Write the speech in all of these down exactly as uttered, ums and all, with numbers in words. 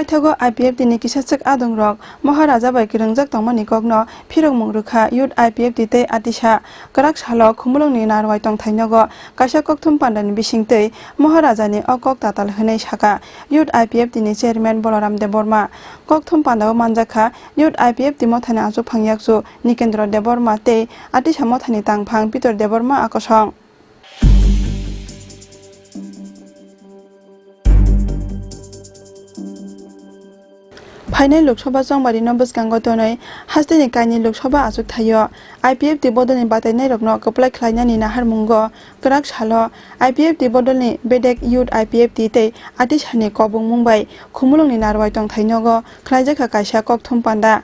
Paithago I P F T ni kisachwk adongrok Maharaja bai kwrwngjak tongmani kokno phirokmung rwkha Youth I P F T tei atisa. Kwrak salo Khumulwngni Narwai tongthai nogo kaisa kokthum pandani bisingtwi Maharajani o kok tatal hwnwi sakha Youth I P F T ni chairman Balaram Debbarma. Kokthum pandao manjakha Youth I P F T mothani achukphang yakchu Nikendra Debbarma tei atisa mothani tangphang Pitor Debbarma akosong. Phainai Lok Sabha chongmari no bwskango tonwi hasteni kainwi Lok Sabha achuk thaio I P F T bodolni batainairokno kwplai khlainani naharmungo kwrak salo I P F T bodolni bedek Youth I P F T tei atisani kobongmung bai Khumulwngni Narwai tongthai nogo khlaijakha kaisa kokthum panda.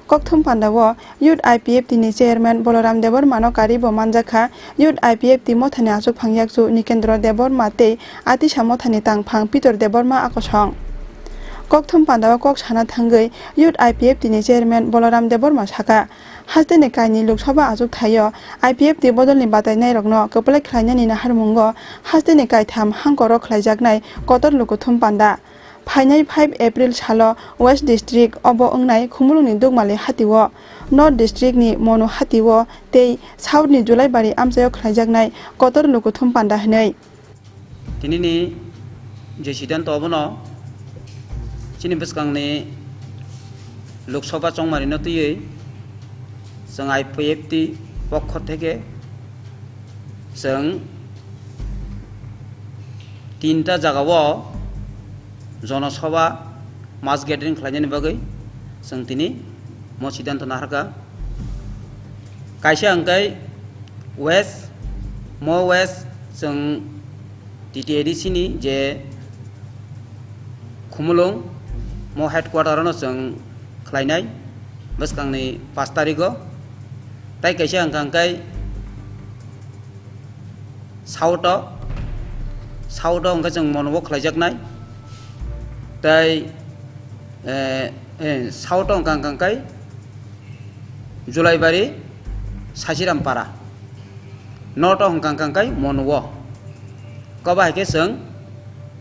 Kokthum pandao Youth I P F T ni chairman Balaram Debbarma no karibo manjakha Youth I P F T mothani achukphang yakchu Nikendra Debbarma tei atisa mothani tangphang Pitor Debbarma akosong. Kokthum pandao kok sana thangwi Youth I P F T ni chairman Balaram Debbarma sakha, hasteni kainwi Lok Sabha achuk thaio I P F T bodolni batainairokno kwplai khlainani naharmungo hasteni kaitham hangkoro khlaijaknai kotor lukuthum panda. Phainai five April salo West District obo wngnai Khumulwngni Dukmali hatio, North District ni Monu hatio tei South ni Julaibari amchaio khlaijaknai kotor lukuthum panda hwnwi. Tinini je siddhanto obono chini bwskangni Lok Sabha chongmarino twiwi chwng I P F T pokho theke chwng tinta jagao jonosabha mass gathering khlainani bagwi chwng tini mo siddhanto naharkha. Kaisa hwnkhe West, mo West chwng T T A D C ni je Khumulwng, mo headquarter no chwng khlainai bwskangni pash tarigo. Tai kaisa hwnkha hwnkhe South o, South o hwnkhe chwng Monu o khlaijaknai. Tai, eh, eh, South o hwnkha hwnkha hwnkhe Julaibari, Sasiram Para. North o hwnkha hwnkha hwnkhe Monu o. Koba hai khe chwng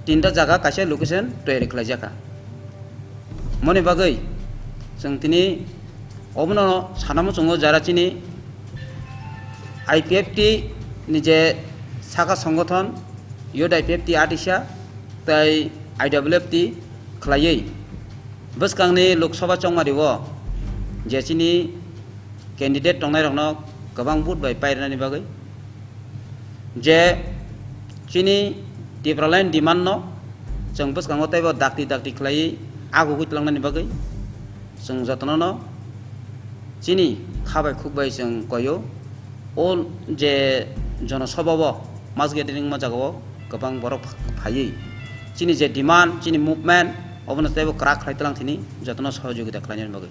tinta jaga kaisa location toyari khlaijakha. Moni bagwi chwng tini obono sana muchungo jara chini I P F T ni je saka songothon, Youth I P F T atisa tei I W F T khlaiwi bwskangni Lok Sabha chongmario je chini candidate tongnairokno kwbang vote bai pairwnani bagwi, je chini Tipraland demand no chwng bwskango teibo dakti dakti khlaiwi agugwi tlangnani bagwi chwng jotono no chini kha bai khuk bai chwng koio. O je jonosabha o mass gathering ma jagao kwbang borok phaiwi chini je demand, chini movement obono teibo kwrak khlai tlang thini jotono sohojogita khlainani bagwi.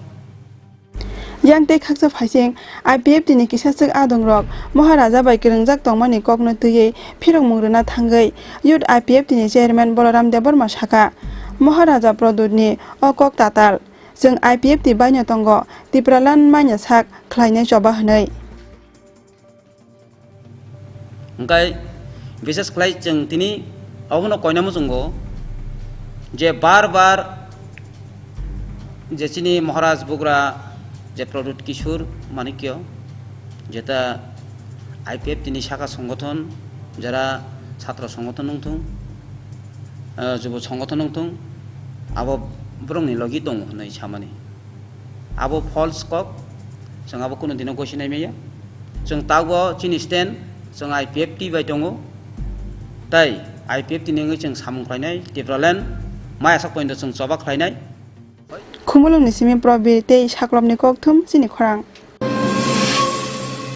Yang tei khaksa phaising I P F T ni kisachwk adongrok Maharaja bai kwrwngjak tongmani kokno twiwi phirokmung rwna thangwi Youth I P F T ni chairman Balaram Debbarma sakha, Maharaja Pradyut ni o kok tatal, chwng I P F T baino tongo, Tipraland manya sak khlainai choba hwnwi. Hwnkhe bises khlai chwng tini obono koina muchungo je bar bar je chini Maharaj bugra je Pradyut Kishore Manikya jeta I P F T ni saka songothon, jara chhatro songothon wngthung, ah, jubo songothon wngthung, abo borokni logi tongo hwnwi samani. Abo false kok, chwng abo kunu dino gosi nai maya. Chwng tabuk chini stand, chwng I P F T bai tongo, tei I P F T ni wngwi chwng samung khlainai, Tipraland maya sak pointo chwng choba khlainai. Khumulwngni simi Probir tei Saklopni kokthum chini khorang.